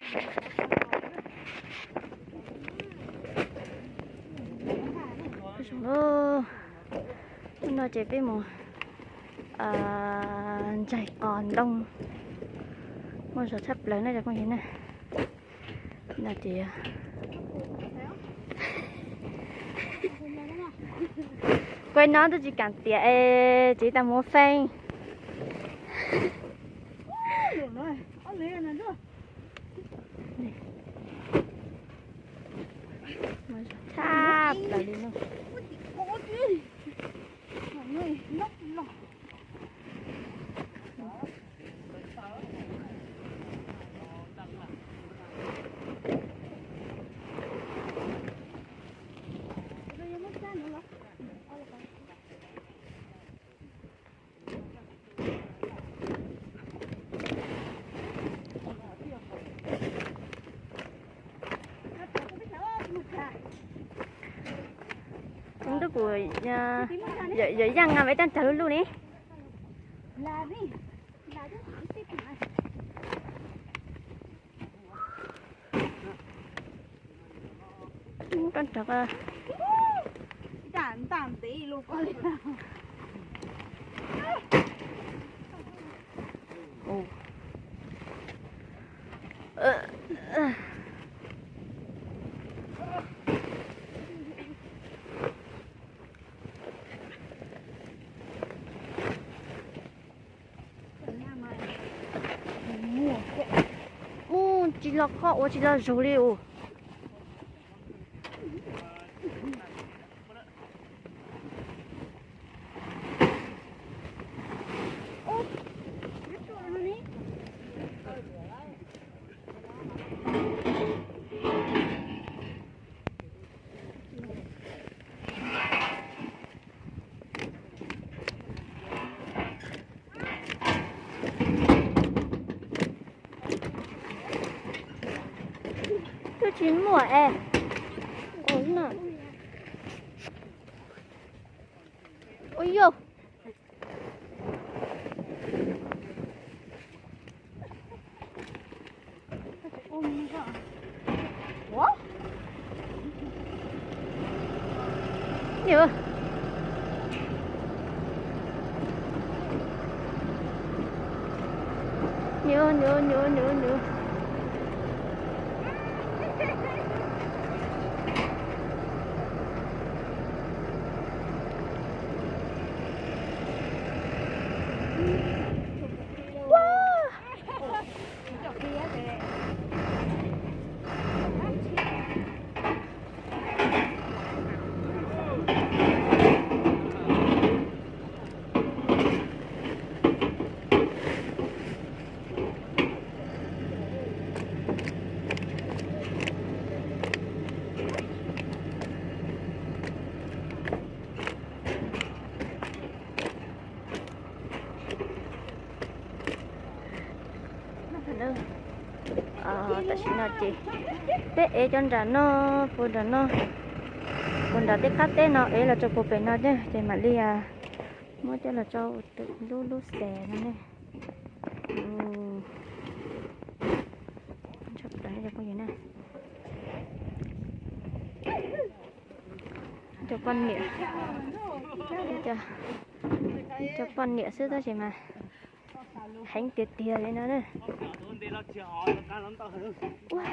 Hnub no ces peb mus ntsaig qos ntoo, muaj zog tshaj plaws na cov phooj ywg na. No ces kuv no twb tsis kam tiam es tsis tas mus feej. Tshaj plaws li no. Ntuj kuv yawm yaj nga me taj cag lub lub ni. Koj rov Mus tsis los koj ua tsis los zug li us. Twb tsis muaj es. Ua yog. Nws, nws, nws, nws, nws, nws. Tam sim no ces peb ev cov nram no, puag nram no, puag nram tej qab teb no ev los rau puag pem no thiab ces mam li muab coj los rau tus lub lub xes no ne. Cov poj niam, cov poj niam xwb tab sis mas heev tiag tiag li no na. Ua